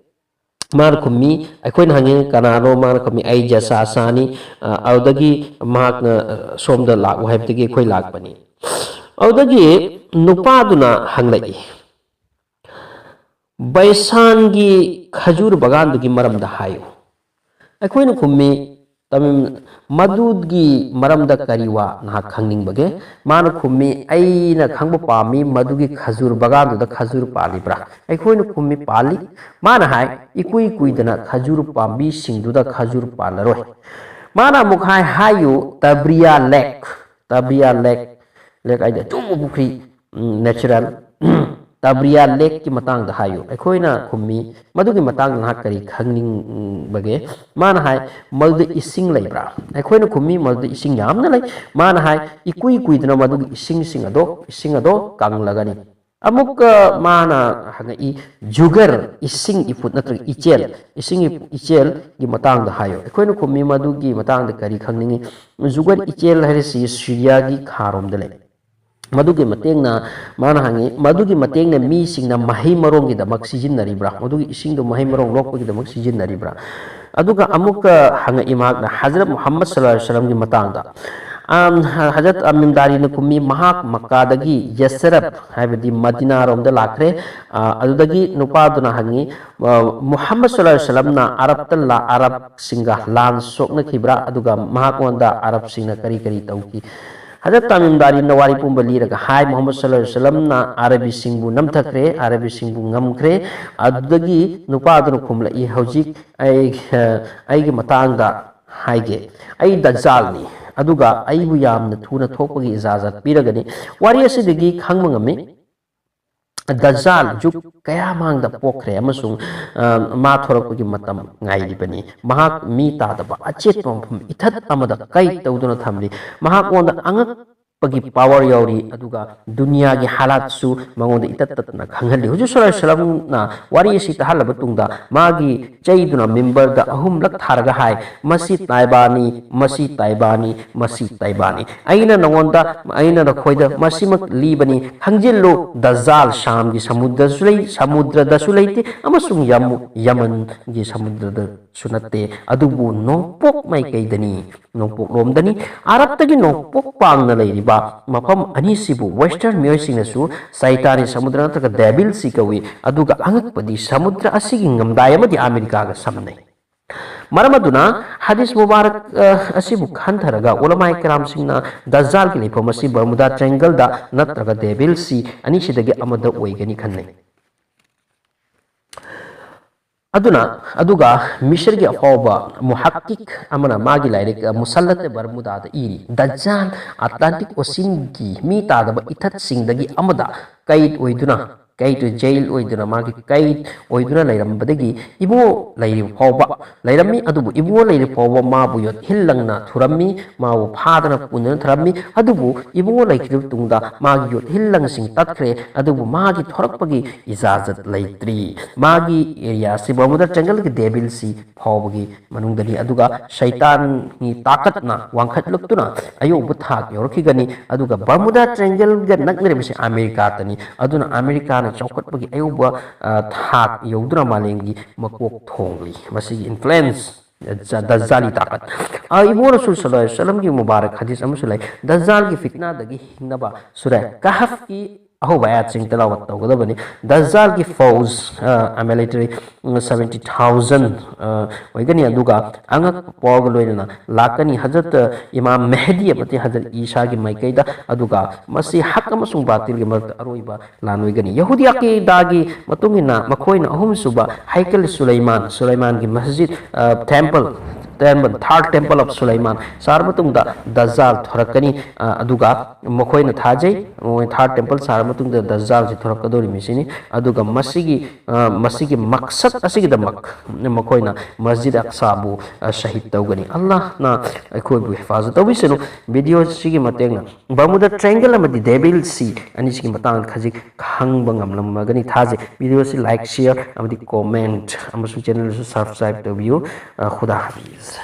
ꯃꯥꯅ ꯈꯨꯝꯃꯤ, ꯑꯩꯈꯣꯏꯅ ꯍꯪꯉꯤ, "ꯀꯅꯥꯅꯣ?" ꯃꯥꯅ ꯈꯨꯝꯃꯤ, "ꯑꯩ ꯖꯁꯥꯁꯥꯅꯤ"꯫ ꯑ, ꯑꯗꯨꯗꯒꯤ ꯃꯍꯥꯛꯅ, ꯑ, "ꯁꯣꯝꯗ ꯂꯥꯛꯎ" ꯍꯥꯏꯕꯗꯒꯤ ꯑꯩꯈꯣꯏ ꯂꯥꯛꯄꯅꯤ꯫ ꯑꯗꯨꯗꯒꯤ ꯅꯨꯄꯥꯗꯨꯅ ꯍꯪꯂꯛꯏ, "ꯕꯩꯁꯥꯟꯒꯤ ꯈꯖꯨꯔ ꯕꯒꯥꯟꯗꯨꯒꯤ ꯃꯔꯝꯗ ꯍꯥꯏꯌꯨ"꯫ ꯑꯩꯈꯣꯏꯅ ꯈꯨꯝꯃꯤ, "ꯇꯃꯤꯝ, ꯃꯗꯨꯒꯤ ꯃꯔꯝꯗ ꯀꯔꯤ ꯋꯥ ꯅꯍꯥꯛ ꯈꯪꯅꯤꯡꯕꯒꯦ?" ꯃꯥꯅ ꯈꯨꯝꯃꯤ, "ꯑꯩꯅ ꯈꯪꯕ ꯄꯥꯝꯃꯤ, ꯃꯗꯨꯒꯤ ꯈꯖꯨꯔ ꯕꯒꯥꯟꯗꯨꯗ ꯈꯖꯨꯔ ꯄꯥꯜꯂꯤꯕ꯭ꯔꯥ?" ꯑꯩꯈꯣꯏꯅ ꯈꯨꯝꯃꯤ, "ꯄꯥꯜꯂꯤ"꯫ ꯃꯥꯅ ꯍꯥꯏ, "ꯏꯀꯨꯏ ꯀꯨꯏꯗꯅ ꯈꯖꯨꯔ ꯄꯥꯝꯕꯤꯁꯤꯡꯗꯨꯗ ꯈꯖꯨꯔ ꯄꯥꯜꯂꯔꯣꯏ"꯫ ꯃꯥꯅ ꯑꯃꯨꯛ ꯍꯥꯏ, "ꯍꯥꯏꯌꯨ, ꯇꯕ꯭ꯔꯤꯌꯥ ꯂꯦꯛ"꯫ ꯇꯕ꯭ꯔꯤꯌꯥ ꯂꯦꯛ, ꯂꯦꯛ ꯍꯥꯏꯗꯤ ꯑꯆꯧꯕ ꯄꯨꯈ꯭ꯔꯤ, ꯎꯝ, natural꯫ "ꯇꯕ꯭ꯔꯤꯌꯥ ꯂꯦꯛꯀꯤ ꯃꯇꯥꯡꯗ ꯍꯥꯏꯌꯨ"꯫ ꯑꯩꯈꯣꯏꯅ ꯈꯨꯝꯃꯤ, "ꯃꯗꯨꯒꯤ ꯃꯇꯥꯡꯗ ꯅꯍꯥꯛ ꯀꯔꯤ ꯈꯪꯅꯤꯡꯕꯒꯦ?" ꯃꯥꯅ ꯍꯥꯏ, "ꯃꯗꯨꯗ ꯏꯁꯤꯡ ꯂꯩꯕ꯭ꯔꯥ?" ꯑꯩꯈꯣꯏꯅ ꯈꯨꯝꯃꯤ, "ꯃꯗꯨꯗ ꯏꯁꯤꯡ ꯌꯥꯝꯅ ꯂꯩ"꯫ ꯃꯥꯅ ꯍꯥꯏ, "ꯏꯀꯨꯏ ꯀꯨꯏꯗꯅ ꯃꯗꯨꯒꯤ ꯏꯁꯤꯡꯁꯤꯡ ꯑꯗꯣ, ꯏꯁꯤꯡ ꯑꯗꯣ ꯀꯪꯂꯒꯅꯤ"꯫ ꯑꯃꯨꯛꯀ ꯃꯥꯅ ꯍꯪꯉꯛꯏ, "ꯖꯨꯒꯔ, ꯏꯁꯤꯡ ꯏꯐꯨꯠ ꯅꯠꯇ꯭ꯔꯒ ꯏꯆꯦꯜ, ꯏꯁꯤꯡ ꯏꯐꯨꯠ, ꯏꯆꯦꯜꯒꯤ ꯃꯇꯥꯡꯗ ꯍꯥꯏꯌꯨ"꯫ ꯑꯩꯈꯣꯏꯅ ꯈꯨꯝꯃꯤ, "ꯃꯗꯨꯒꯤ ꯃꯇꯥꯡꯗ ꯀꯔꯤ ꯈꯪꯅꯤꯡꯉꯤ?" ꯖꯨꯒꯔ ꯏꯆꯦꯜ ꯍꯥꯏꯔꯤꯁꯤ ꯁꯤꯔꯤꯌꯥꯒꯤ ꯈꯥꯔꯣꯝꯗ ꯂꯩ꯫ ꯃꯗꯨꯒꯤ ꯃꯇꯦꯡꯅ, ꯃꯥꯅ ꯍꯪꯉꯤ, ꯃꯗꯨꯒꯤ ꯃꯇꯦꯡꯅ ꯃꯤꯁꯤꯡꯅ ꯃꯍꯩ ꯃꯔꯣꯡꯒꯤꯗꯃꯛ ꯁꯤꯖꯤꯟꯅꯔꯤꯕ꯭ꯔꯥ? ꯃꯗꯨꯒꯤ ꯏꯁꯤꯡꯗꯣ ꯃꯍꯩ ꯃꯔꯣꯡ ꯂꯣꯛꯄꯒꯤꯗꯃꯛ ꯁꯤꯖꯤꯟꯅꯔꯤꯕ꯭ꯔꯥ? ꯑꯗꯨꯒ ꯑꯃꯨꯛꯀ ꯍꯪꯉꯛꯏ ꯃꯍꯥꯛꯅ ꯍꯖꯔꯠ ꯃꯨꯍꯝꯃꯗ ꯁꯜꯂꯜꯂꯥꯍꯨ ꯑꯂꯥꯏꯍꯤ ꯋꯥꯁꯜꯂꯝꯒꯤ ꯃꯇꯥꯡꯗ꯫ ꯑꯝ, ꯍ-, ꯍꯖꯔꯠ ꯇꯥꯃꯤꯝ ꯗꯥꯔꯤꯅ ꯈꯨꯝꯃꯤ, ꯃꯍꯥꯛ ꯃꯛꯀꯥꯗꯒꯤ ꯌꯁꯔꯕ, ꯍꯥꯏꯕꯗꯤ ꯃꯗꯤꯅꯥꯔꯣꯝꯗ ꯂꯥꯛꯈ꯭ꯔꯦ꯫ ꯑ, ꯑꯗꯨꯗꯒꯤ ꯅꯨꯄꯥꯗꯨꯅ ꯍꯪꯉꯤ, ꯑ, ꯃꯨꯍꯝꯃꯗ ꯁꯜꯂꯜꯂꯥꯍꯨ ꯑꯂꯥꯏꯍꯤ ꯋꯥꯁꯜꯂꯝꯅ ꯑꯔꯕꯇ ꯂꯥ-, ꯑꯔꯕꯁꯤꯡꯒ ꯂꯥꯟ ꯁꯣꯛꯅꯈꯤꯕ꯭ꯔꯥ? ꯑꯗꯨꯒ ꯃꯍꯥꯛꯉꯣꯟꯗ ꯑꯔꯕꯁꯤꯡꯅ ꯀꯔꯤ ꯀꯔꯤ ꯇꯧꯈꯤ? ꯍꯖꯔꯠ ꯇꯥꯃꯤꯝ ꯗꯥꯔꯤꯅ ꯋꯥꯔꯤ ꯄꯨꯝꯕ ꯂꯤꯔꯒ ꯍꯥꯏ, ꯃꯨꯍꯝꯃꯗ ꯁꯜꯂꯜꯂꯥꯍꯨ ꯑꯂꯥꯏꯍꯤ ꯋꯥꯁꯜꯂꯝꯅ ꯑꯔꯕꯤꯁꯤꯡꯕꯨ ꯅꯝꯊꯈ꯭ꯔꯦ, ꯑꯔꯕꯤꯁꯤꯡꯕꯨ ꯉꯝꯈ꯭ꯔꯦ꯫ ꯑꯗꯨꯗꯒꯤ ꯅꯨꯄꯥꯗꯨꯅ ꯈꯨꯝꯂꯛꯏ, ꯍꯧꯖꯤꯛ ꯑꯩ, ꯑ, ꯑꯩꯒꯤ ꯃꯇꯥꯡꯗ ꯍꯥꯏꯒꯦ꯫ ꯑꯩ ꯗꯖꯥꯜꯅꯤ, ꯑꯗꯨꯒ ꯑꯩꯕꯨ ꯌꯥꯝꯅ ꯊꯨꯅ ꯊꯣꯛꯄꯒꯤ ꯏꯖꯥꯖꯠ ꯄꯤꯔꯒꯅꯤ꯫ ꯋꯥꯔꯤ ꯑꯁꯤꯗꯒꯤ ꯈꯪꯕ ꯉꯝꯃꯤ, ꯗꯖꯥꯜ ꯖꯨꯒ ꯀꯌꯥ ꯃꯥꯡꯗ ꯄꯣꯛꯈ꯭ꯔꯦ ꯑꯃꯁꯨꯡ, ꯑ, ꯃꯥ ꯊꯣꯔꯛꯄꯒꯤ ꯃꯇꯝ ꯉꯥꯏꯔꯤꯕꯅꯤ꯫ ꯃꯍꯥꯛ ꯃꯤ ꯇꯥꯗꯕ ꯑꯆꯦꯠꯄ ꯃꯐꯝ ꯏꯊꯠ ꯑꯃꯗ ꯀꯩ ꯇꯧꯗꯨꯅ ꯊꯝꯂꯤ꯫ ꯃꯍꯥꯛꯉꯣꯟꯗ ꯑꯉꯛꯄꯒꯤ ꯄꯥꯋꯔ ꯌꯥꯎꯔꯤ, ꯑꯗꯨꯒ ꯗꯨꯅꯤꯌꯥꯒꯤ ꯍꯥꯂꯥꯠꯁꯨ ꯃꯉꯣꯟꯗ ꯏꯇꯠ ꯇꯠꯇꯅ ꯈꯪꯍꯜꯂꯤ꯫ ꯍꯨꯖꯨꯔ ꯁꯜꯂꯜꯂꯥꯍꯨ ꯑꯂꯥꯏꯍꯤ ꯋꯥꯁꯜꯂꯝꯅ ꯋꯥꯔꯤ ꯑꯁꯤ ꯇꯥꯍꯜꯂꯕ ꯇꯨꯡꯗ ꯃꯥꯒꯤ ꯆꯩꯗꯨꯅ ꯃꯤꯝꯕꯔꯗ ꯑꯍꯨꯝꯂꯛ ꯊꯥꯔꯒ ꯍꯥꯏ, "ꯃꯁꯤ ꯇꯥꯏꯕꯥꯅꯤ, ꯃꯁꯤ ꯇꯥꯏꯕꯥꯅꯤ, ꯃꯁꯤ ꯇꯥꯏꯕꯥꯅꯤ꯫ ꯑꯩꯅ ꯅꯉꯣꯟꯗ, ꯑꯩꯅ ꯅꯈꯣꯏꯗ ꯃꯁꯤꯃꯛ ꯂꯤꯕꯅꯤ, ꯈꯪꯖꯤꯜꯂꯨ, ꯗꯖꯥꯜ ꯁꯥꯝꯒꯤ ꯁꯃꯨꯗ꯭ꯔꯁꯨ ꯂꯩ, ꯁꯃꯨꯗ꯭ꯔꯗꯁꯨ ꯂꯩꯇꯦ, ꯑꯃꯁꯨꯡ ꯌꯥꯝ-, ꯌꯃꯟꯒꯤ ꯁꯃꯨꯗ꯭ꯔꯗꯁꯨ ꯅꯠꯇꯦ, ꯑꯗꯨꯕꯨ ꯅꯣꯡꯄꯣꯛ ꯃꯥꯏꯀꯩꯗꯅꯤ, ꯅꯣꯡꯄꯣꯛꯂꯣꯝꯗꯅꯤ꯫ ꯑꯔꯕꯇꯒꯤ ꯅꯣꯡꯄꯣꯛ ꯄꯥꯡꯅ ꯂꯩꯔꯤꯕ ꯃꯐꯝ ꯑꯅꯤꯁꯤꯕꯨ ꯋꯦꯁꯇꯔꯟ ꯃꯤꯑꯣꯏꯁꯤꯡꯅꯁꯨ ꯁꯩꯇꯥꯟꯒꯤ ꯁꯃꯨꯗ꯭ꯔ ꯅꯠꯇ꯭ꯔꯒ ꯗꯦꯕꯤꯜ ꯁꯤ ꯀꯧꯏ, ꯑꯗꯨꯒ ꯑꯉꯛꯄꯗꯤ ꯁꯃꯨꯗ꯭ꯔ ꯑꯁꯤꯒꯤ ꯉꯝꯗꯥꯏ ꯑꯃꯗꯤ ꯑꯃꯦꯔꯤꯀꯥꯒ ꯁꯝꯅꯩ꯫ ꯃꯔꯝ ꯑꯗꯨꯅ ꯍꯗꯤꯁ ꯃꯨꯕꯥꯔꯛ, ꯑ, ꯑꯁꯤꯕꯨ ꯈꯟꯊꯔꯒ ꯎꯂꯃꯥꯏ ꯀꯔꯥꯝꯁꯤꯡꯅ ꯗꯖꯥꯜꯒꯤ ꯂꯩꯐꯝ ꯑꯁꯤ ꯕꯔꯃꯨꯗꯥ ꯇ꯭ꯔꯥꯏꯡꯒꯜꯗ ꯅꯠꯇ꯭ꯔꯒ ꯗꯦꯕꯤꯜ ꯁꯤ ꯑꯅꯤꯁꯤꯗꯒꯤ ꯑꯃꯗ ꯑꯣꯏꯒꯅꯤ ꯈꯟꯅꯩ꯫ ꯑꯗꯨꯅ, ꯑꯗꯨꯒ ꯃꯤꯁꯔꯒꯤ ꯑꯐꯥꯎꯕ ꯃꯨꯍꯛꯀꯤꯛ ꯑꯃꯅ ꯃꯥꯒꯤ ꯂꯥꯏꯔꯤꯛ, ꯑ, ꯃꯨꯁꯜꯂꯠ ꯕꯔꯃꯨꯗꯥꯗ ꯏꯔꯤ, ꯗꯖꯥꯜ ꯑꯇ꯭ꯂꯥꯟꯇꯤꯛ ꯑꯣꯁꯤꯟꯒꯤ ꯃꯤ ꯇꯥꯗꯕ ꯏꯊꯠꯁꯤꯡꯗꯒꯤ ꯑꯃꯗ ꯀꯩꯠ ꯑꯣꯏꯗꯨꯅ ꯀꯩꯗ ꯖꯦꯜ ꯑꯣꯏꯗꯨꯅ, ꯃꯥꯒꯤ ꯀꯩ ꯑꯣꯏꯗꯨꯅ ꯂꯩꯔꯝꯕꯗꯒꯤ ꯏꯕꯣ ꯂꯩꯔꯤꯕ ꯐꯥꯎꯕ ꯂꯩꯔꯝꯃꯤ꯫ ꯑꯗꯨꯕꯨ ꯏꯕꯣ ꯂꯩꯔꯤꯕ ꯐꯥꯎꯕ ꯃꯥꯕꯨ ꯌꯣꯠꯍꯤꯜ ꯂꯪꯅ ꯊꯨꯔꯝꯃꯤ, ꯃꯥꯕꯨ ꯐꯥꯗꯅ ꯄꯨꯟꯗꯨꯅ ꯊꯔꯝꯃꯤ꯫ ꯑꯗꯨꯕꯨ ꯏꯕꯣ ꯂꯩꯈꯤꯗꯕ ꯇꯨꯡꯗ ꯃꯥꯒꯤ ꯌꯣꯠꯍꯤꯜ ꯂꯪꯁꯤꯡ ꯇꯠꯈ꯭ꯔꯦ, ꯑꯗꯨꯕꯨ ꯃꯥꯒꯤ ꯊꯣꯔꯛꯄꯒꯤ ꯏꯖꯥꯖꯠ ꯂꯩꯇ꯭ꯔꯤ꯫ ꯃꯥꯒꯤ ꯑꯦꯔꯤꯌꯥꯁꯤ, ꯕꯔꯃꯨꯗꯥ ꯇ꯭ꯔꯦꯡꯒꯜꯒꯤ ꯗꯦꯕꯤꯜꯁꯤ ꯐꯥꯎꯕꯒꯤ ꯃꯅꯨꯡꯗꯅꯤ꯫ ꯑꯗꯨꯒ ꯁꯩꯇꯥꯟꯒꯤ ꯇꯥꯀꯠꯅ ꯋꯥꯡꯈꯠꯂꯛꯇꯨꯅ ꯑꯌꯧꯕ ꯊꯥꯛ ꯌꯧꯔꯛꯈꯤꯒꯅꯤ꯫ ꯑꯗꯨꯒ ꯕꯔꯃꯨꯗꯥ ꯇ꯭ꯔꯦꯡꯒꯜꯒ ꯅꯛꯅꯔꯤꯕꯁꯤ ꯑꯃꯦꯔꯤꯀꯥꯇꯅꯤ꯫ ꯑꯗꯨꯅ ꯑꯃꯦꯔꯤꯀꯥꯅ ꯆꯥꯎꯈꯠꯄꯒꯤ ꯑꯌꯧꯕ, ꯑ, ꯊꯥꯛ ꯌꯧꯗꯨꯅ ꯃꯥꯂꯦꯝꯒꯤ ꯃꯀꯣꯛ ꯊꯣꯡꯂꯤ꯫ ꯃꯁꯤꯒꯤ ꯏꯟꯐ꯭ꯂꯨꯌꯦꯟꯁ, ꯗꯖꯥꯂꯤ ꯇꯥꯀꯠ꯫ ꯑ, ꯏꯕꯣ ꯔꯁꯨꯜ ꯁꯜꯂꯜꯂꯥꯍꯨ ꯑꯂꯥꯏꯍꯤ ꯋꯥꯁꯜꯂꯝꯒꯤ ꯃꯨꯕꯥꯔꯛ ꯍꯗꯤꯁ ꯑꯃꯁꯨ ꯂꯩ, ꯗꯖꯥꯜꯒꯤ ꯐꯤꯠꯅꯥꯗꯒꯤ ꯍꯤꯡꯅꯕ ꯁꯨꯔꯥ ꯀꯍꯐꯀꯤ ꯑꯍꯧꯕ ꯑꯌꯥꯠꯁꯤꯡ ꯇꯤꯂꯥꯋꯠ ꯇꯧꯒꯗꯕꯅꯤ꯫ ꯗꯖꯥꯜꯒꯤ ꯐꯧꯖ, ꯑ, ꯃꯤꯂꯤꯇꯔꯤ, ꯎꯝ, ꯁꯚꯦꯟꯇꯤ ꯊꯥꯎꯖꯟ, ꯑ, ꯑꯣꯏꯒꯅꯤ, ꯑꯗꯨꯒ ꯑꯉꯛꯄ ꯄꯥꯎꯒ ꯂꯣꯏꯅꯅ ꯂꯥꯛꯀꯅꯤ꯫ ꯍꯖꯔꯠ, ꯑ, ꯏꯃꯥꯝ ꯃꯦꯍꯗꯤ ꯑꯃꯗꯤ ꯍꯖꯔꯠ ꯏꯁꯥꯒꯤ ꯃꯥꯏꯀꯩꯗ, ꯑꯗꯨꯒ ꯃꯁꯤ ꯍꯛ ꯑꯃꯁꯨꯡ ꯕꯥꯇꯤꯜꯒꯤ ꯃꯔꯛꯇ ꯑꯔꯣꯏꯕ ꯂꯥꯟ ꯑꯣꯏꯒꯅꯤ꯫ ꯌꯍꯨꯗꯤ ꯑꯀꯤꯗꯥꯒꯤ ꯃꯇꯨꯡ ꯏꯟꯅ ꯃꯈꯣꯏꯅ ꯑꯍꯨꯝꯁꯨꯕ ꯍꯩꯀꯜ ꯁꯨꯂꯩꯃꯥꯟ, ꯁꯨꯂꯩꯃꯥꯟꯒꯤ ꯃꯁꯖꯤꯗ, ꯑ, temple, temple, third temple of Suleiman ꯁꯥꯔ ꯃꯇꯨꯡꯗ ꯗꯖꯥꯜ ꯊꯣꯔꯛꯀꯅꯤ꯫ ꯑ, ꯑꯗꯨꯒ ꯃꯈꯣꯏꯅ ꯊꯥꯖꯩ, ꯃꯈꯣꯏ ꯊꯥꯔꯠ ꯇꯦꯝꯄꯜ ꯁꯥꯔ ꯃꯇꯨꯡꯗ ꯗꯖꯥꯜꯁꯤ ꯊꯣꯔꯛꯀꯗꯧꯔꯤꯕꯁꯤꯅꯤ꯫ ꯑꯗꯨꯒ ꯃꯁꯤꯒꯤ, ꯑ, ꯃꯁꯤꯒꯤ ꯃꯛꯁꯠ ꯑꯁꯤꯒꯤꯗꯃꯛ ꯃꯈꯣꯏꯅ ꯃꯁꯖꯤꯗ ꯑꯛꯁꯥꯕꯨ, ꯑ, ꯁꯍꯤꯗ ꯇꯧꯒꯅꯤ꯫ ꯑꯜꯂꯥꯍꯅ ꯑꯩꯈꯣꯏꯕꯨ ꯍꯤꯐꯥꯖꯠ ꯇꯧꯕꯤꯁꯅꯨ꯫ ꯚꯤꯗꯤꯑꯣꯁꯤꯒꯤ ꯃꯇꯦꯡꯅ ꯕꯔꯃꯨꯗꯥ ꯇ꯭ꯔꯦꯡꯒꯜ ꯑꯃꯗꯤ ꯗꯦꯕꯤꯜ ꯁꯤ ꯑꯅꯤꯁꯤꯒꯤ ꯃꯇꯥꯡꯗ ꯈꯖꯤꯛ ꯈꯪꯕ ꯉꯝꯂꯝꯃꯒꯅꯤ ꯊꯥꯖꯩ꯫ ꯚꯤꯗꯤꯑꯣꯁꯤ ꯂꯥꯏꯛ, ꯁꯤꯌꯔ ꯑꯃꯗꯤ ꯀꯣꯃꯦꯟꯠ ꯑꯃꯁꯨꯡ ꯆꯦꯅꯦꯜꯁꯨ ꯁꯕꯁꯀ꯭ꯔꯥꯏꯕ ꯇꯧꯕꯤꯌꯨ꯫ ꯑ, ꯈꯨꯗꯥ ꯍꯥꯐꯤꯖ꯫